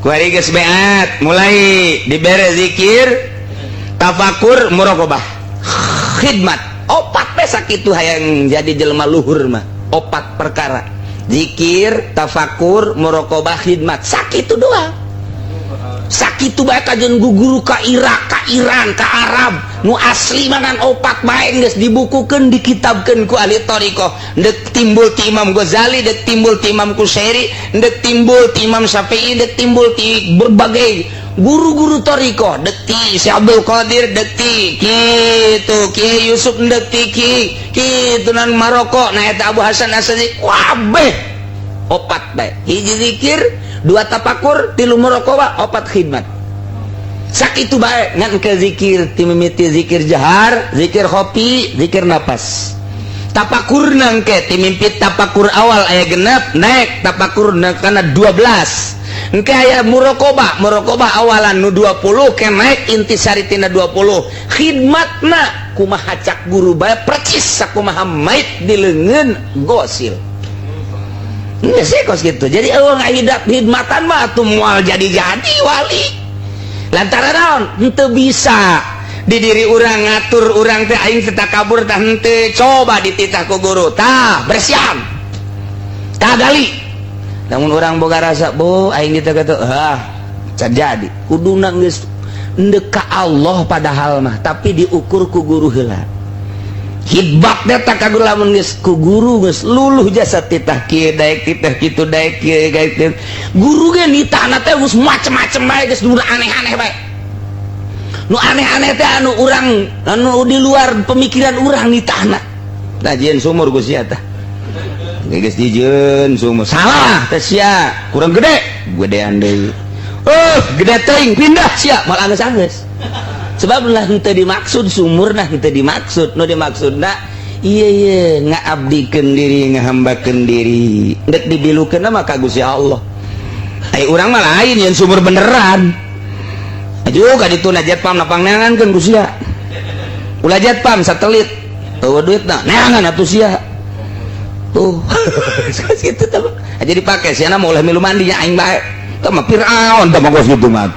Kuari geus beat, mulai dibere zikir, tafakur, muraqabah, khidmat. Opat teh sakitu hayang jadi jelema luhur mah. Opat perkara. Zikir, tafakur, muraqabah, khidmat. Sakitu doang. Sakitu bae kajen guru ka Irak, ka Iran, ka Arab, nu asli mangan opat bae geus dibukukeun, dikitabkeun ku ahli thariqah. Ndek timbul ti Imam Ghazali, ndek timbul ti Imam Kusyairi, ndek timbul ti Imam Syafi'i, ndek timbul ti berbagai guru-guru thariqah, dek ti Syekh Abdul Qadir, dek ti kitu Kiai Yusuf, ndek ti ki kitu nan Maroko, nah eta Abu Hasan Asy-Syadzili, kabeh opat bae. Hiji zikir, dua tapakur, tilu muraqabah, opat khidmat. Sakitu bae ngan ke zikir ti mimiti zikir jahar, zikir khofi, zikir napas. Tapakur nangke ti mimpi tapakur awal aya 6, naik tapakur kana 12. Engke aya muraqabah, muraqabah awalan nu 20 ke naik intisari tina 20. Khidmatna kumaha cak guru bae, percis sakumaha mait di leungeun gosil. Nggak sih kos gitu. Jadi eueuh ngahidat khidmatan mah atuh moal jadi-jadi wali. Lantaran naon? Henteu bisa di diri urang ngatur urang teh aing teh takabur tah henteu, coba dititah ku guru. Tah, bersihan. Tah, gali. Namun urang boga rasa, "Bu, aing diteh kitu." Ah, can jadi. Kuduna geus endek ka Allah padahal mah, tapi diukur ku guru heula. Hidbat teh ka guru, lamun geus ku guru geus luluh jasa titah kieu daek, titah kitu daek, kieu daek. Guru ge nitahna teh geus macem-macem bae, geus nu aneh-aneh bae. Nu aneh-aneh teh anu urang, anu di luar pemikiran urang nitahna. Tah, jieun sumur ku sia tah. Geus dijieun sumur, salah teh sia, kurang gede, gedean deui. Oh, gede teuing, pindah sia, moal anggeus-anggeus. Sebab lah henteu dimaksud sumur, nah henteu dimaksud, nu dimaksudna iya iya ngaabdikeun diri, ngahambakeun diri, ndek dibilukeun mah ka Gusti Allah. Ai urang mah lain, yang sumur beneran juga ditu na jet pump napang neangankeun ku sia. Ulah jet pump, satelit eueuh duitna, neangan atuh sia tuh. Kitu teh aja dipake sia mah, ulah milu mandi nya aing bae. Tah mah Firaun tah mah kos kitu mah.